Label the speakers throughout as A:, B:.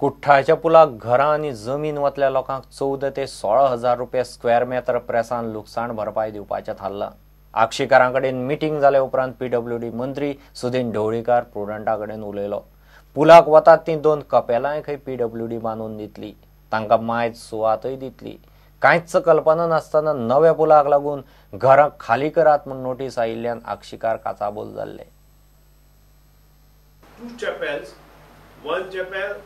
A: कुठ्ठाळच्या पुलाक घरां आनी जमीन वतल्या लोकांक 14 ते 16 हजार रुपया स्क्वेअर मेटर प्रेसान लुकसाण भरपाय दिवपाचें थारलां. आक्षीकारां कडेन मिटींग जाले उपरांत पीडब्ल्यूडी मंत्री सुदीन ढवळीकार प्रुडंटा कडेन उलयलो. पुलाक वतात तीं 2 कपेलांय खंय पीडब्ल्यूडी बांदून दितली, तांकां मायज सुवातय दितली. कांयच कल्पना नासतना नव्या पुलाक लागून घरां खाली करात म्हूण नोटीस आयिल्ल्यान आक्षीकार काचाबोल जाल्ले.
B: 2 chapels, 1 chapel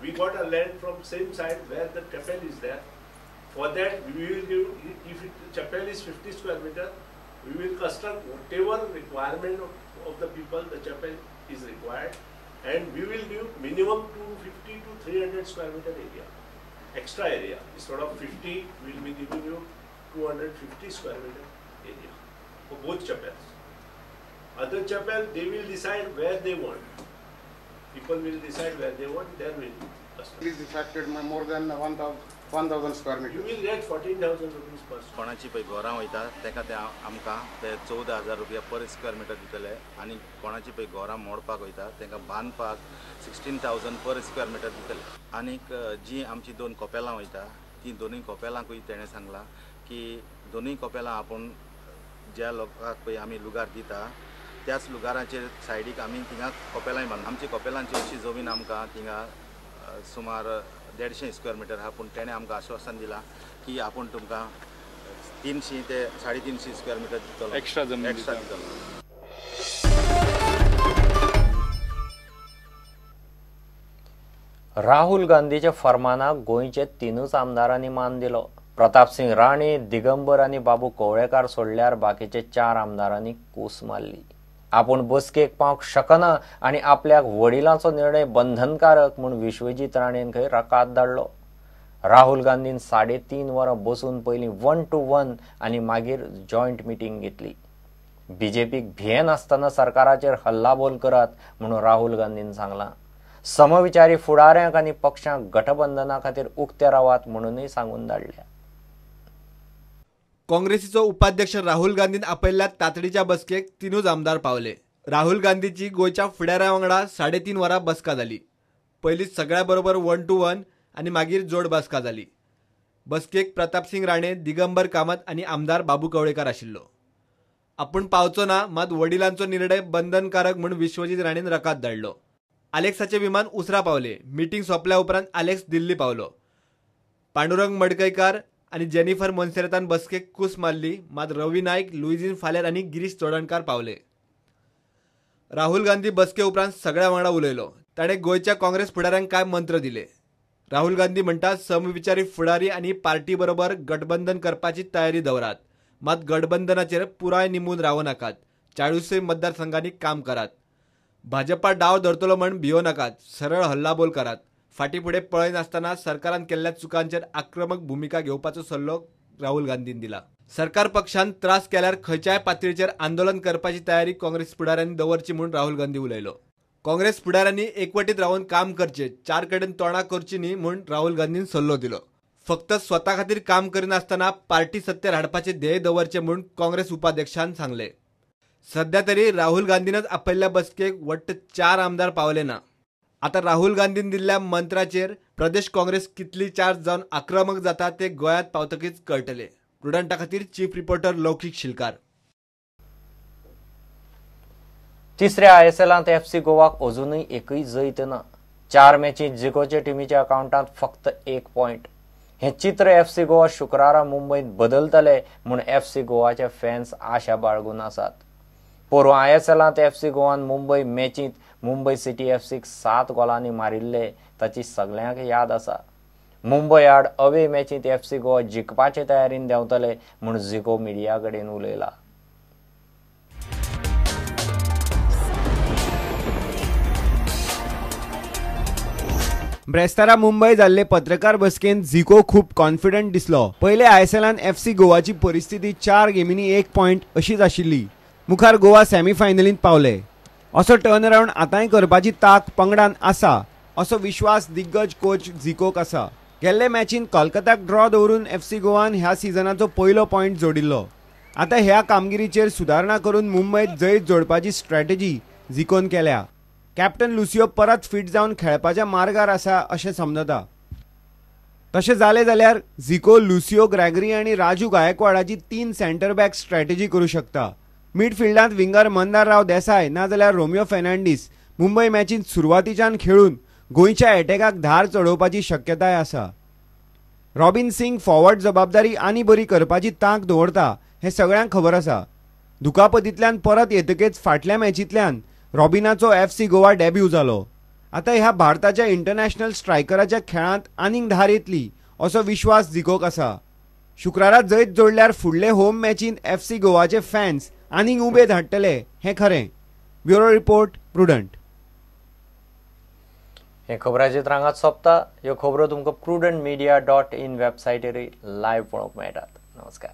B: we got a land from same side where the chapel is there. For that we will give, if it, chapel is 50 square meter, we will construct whatever requirement of the people the chapel is required, and we will give minimum 250 to 300 square meter area, extra area. Instead of 50, we will be giving you 250 square meter area for both chapels. Other chapel, they will decide where they want. People will decide where they want, there will construct.
C: It is affected by more than 1,000 square meters.
B: You will get 14,000 rupees per square.
D: कोणाची पळय घरां वयता तेका ते आमकां ते 14,000 रुपया per square metre दितले आनी कोणाची पळय घरां मोडपाक वयता तेंकां बांदपाक 16,000 पर स्क्वेअर मिटर दितले. आनीक जी आमची 2 कपेलां वयता ती दोनूय कपेलांकूय तेणें सांगलां की दोनूय कपेलां आपूण ज्या लोकांक पळय आमी लुगार दिता त्याच लुगाराचेर सायडीक आमी थिंगा कपेलांय बांदला. आमची कपेलांची अशी जमीन आमकां थिंगा सुमार 150 स्क्वेअर मिटर आहा, पूण तेणें आमकां आश्वासन दिलां की आपूण तुमकां 300 ते 350 स्क्वेअर मिटर दितलो,
E: एक्स्ट्रा जमीन
D: एक्स्ट्रा दितलो.
A: राहुल गांधीच्या फर्मानाक गोंयचे 3 आमदारांनी मान दिलो. प्रतापसिंग राणे, दिगंबर आनी बाबू कवळेकार सोडल्यार बाकीचे 4 आमदारांनी कूस मारली. आपूण बसकेक पावंक शकना आनी आपल्याक वडिलांचो निर्णय बंधनकारक म्हूण विश्वजीत राणेन खंय रकाद धाडलो. राहुल गांधीन 3.5 वरां बसून पयलीं 1 to 1 आनी मागीर जॉयंट मिटींग घेतली. बीजेपीक भियेनासतना सरकाराचेर हल्लाबोल करात म्हणून राहुल गांधीन सांगलां. समविचारी फुडाऱ्यांक आनी पक्षांक गठबंधना खातीर उक्ते रावात म्हणूनय सांगून धाडल्या.
F: काँग्रेसीचो उपाध्यक्ष राहुल गांधीन आपयल्ल्या तातडीच्या बसकेक 3 आमदार पावले. राहुल गांधीची गोंयच्या फुडाऱ्या वांगडा 3.5 वरां बसका जाली. पयलीं सगळ्या बरोबर 1 to 1 आनी मागीर जोड बसका जाली. बसकेक प्रतापसिंग राणे, दिगंबर कामत आनी आमदार बाबू कवळेकार आशिल्लो. आपूण पावचो ना मात वडिलांचो निर्णय बंधनकारक म्हूण विश्वजीत राणेन रकाद धाडलो. आलेक्साचे विमान उसरा पावले. मिटींग सोंपल्या उपरांत आलेक्स दिल्ली पावलो. पांडुरंग मडकयकार आनी जेनिफर मोन्सेरातान बसकेक कूस मारली, मात रवी नायक, लुईझीन फालेर आनी गिरीश चोडणकार पावले. राहुल गांधी बसके उपरांत सगळ्या वांगडा उलयलो. ताणें गोंयच्या काँग्रेस फुडाऱ्यांक कांय मंत्र दिले. राहुल गांधी म्हणटा, समविचारी फुडारी आनी पार्टी बरोबर गठबंधन करपाची तयारी दवरात, मात गठबंधनाचेर पुराय निंबून रावं नाकात. 40 मतदारसंघांनी काम करात. भाजपा डाव धरतलो म्हण भियो नाकात, सरळ हल्लाबोल करात. फाटी फुडें पळयनासतना सरकारान केल्ल्या चुकांचेर आक्रमक भुमिका घेवपाचो सल्लो राहुल गांधीन दिला. सरकार पक्षान त्रास केल्यार खंयच्याय पातळीचेर आंदोलन करपाची तयारी काँग्रेस फुडाऱ्यांनी दवरची म्हूण राहुल गांधी उलयलो. काँग्रेस फुडाऱ्यांनी एकवटीत रावन काम करचे, 4 कडेन तोंडां करची न्ही म्हूण राहुल गांधीन सल्लो दिलो. फक्त स्वता खातीर काम करिनासतना पार्टी सत्तेर हाडपाचे ध्येय दवरचे म्हूण काँग्रेस उपाध्यक्षान सांगले. सध्या तरी राहुल गांधीनच आपयल्ल्या बसकेक वट्ट 4 आमदार पावले ना. आता राहुल गांधीन दिल्ल्या मंत्राचेर प्रदेश काँग्रेस कितली चार्ज जावन आक्रमक जाता ते गोंयांत पावतकीच कळटले. प्रुडंटा खातीर चीफ रिपोर्टर लौकीक शिलकार.
A: तिसऱ्या आयएसएलांत एफसी गोवाक अजूनय एकूय जैत ना. 4 मॅची जिकोचे टिमीच्या अकाउंटांत फक्त 1 पॉयंट. हें चित्र एफसी गोवा शुक्रारा मुंबयत बदलतले म्हूण एफसी गोवाचे फॅन्स आशा बाळगून आसात. पोरूं आयएसएलांत एफसी गोवान मुंबय मॅचींत मुंबय सिटी एफसीक 7 गोलांनी मारिल्ले ताची सगल्यांक याद आसा. मुंबय आड अवे मॅचींत एफसी गोवा जिखपाचे तयारीन देंवतले म्हूण झिको मिडिया कडेन उलयला.
G: ब्रेस्तारा मुंबय जाल्ले पत्रकार बसकेंत झिको खूब कॉन्फिडंट दिसलो. पयले आयएसएलान एफसी गोवाची परिस्थिती 4 गेमींनी 1 पॉयंट अशीच आशिल्ली. मुखार गोवा सेमीफायनलींत पावले. असो टर्न अराउंड आतांय करपाची ताक पंगडान आसा असो विश्वास दिग्गज कोच झिकोक आसा. गेल्ले मॅचीन कोलकाताक ड्रॉ दवरून एफसी गोवान ह्या सिजनाचो पयलो पॉयंट जोडिल्लो. आतां ह्या कामगिरीचेर सुदारणा करून मुंबयत जैत जोडपाची स्ट्रॅटेजी झिकोन केल्या. कॅप्टन लुसियो परत फिट जावन खेळपाच्या मार्गार आसा अशें समजता. तशें जालें जाल्यार झिको, लुसियो, ग्रॅगरी आनी राजू गायकवाडाची 3 सेंटर बॅक स्ट्रॅटेजी करूं शकता. मिडफिल्डांत विंगर मंदार राव देसाय नाजाल्यार रोमियो फेर्नांडीस मुंबय मॅचींत सुरवातीच्यान खेळून गोंयच्या एटॅकाक धार चडोवपाची शक्यताय आसा. रॉबिन सिंग फॉरवर्ड जबाबदारी आनी बरी करपाची तांक दवरता हें सगळ्यांक खबर आसा. दुखापतींतल्यान परत येतकीच फाटल्या मॅचींतल्यान रॉबिनाचो FC Goa debut जालो. आतां ह्या भारताच्या इंटरनॅशनल स्ट्रायकराच्या खेळांत आनीक धार येतली असो विश्वास झिकोक आसा. शुक्रारा जैत जोडल्यार फुडले होम मॅचींत FC गोवाचे फॅन्स आनीक उमेद हाडटले हें खरें. Bureau report, Prudent.
A: हे खबरांचे रांगात सोंपता. ह्यो खबरो तुमकां prudentmedia.in वेबसायटीर लायव्ह पळोवंक मेळटात. नमस्कार.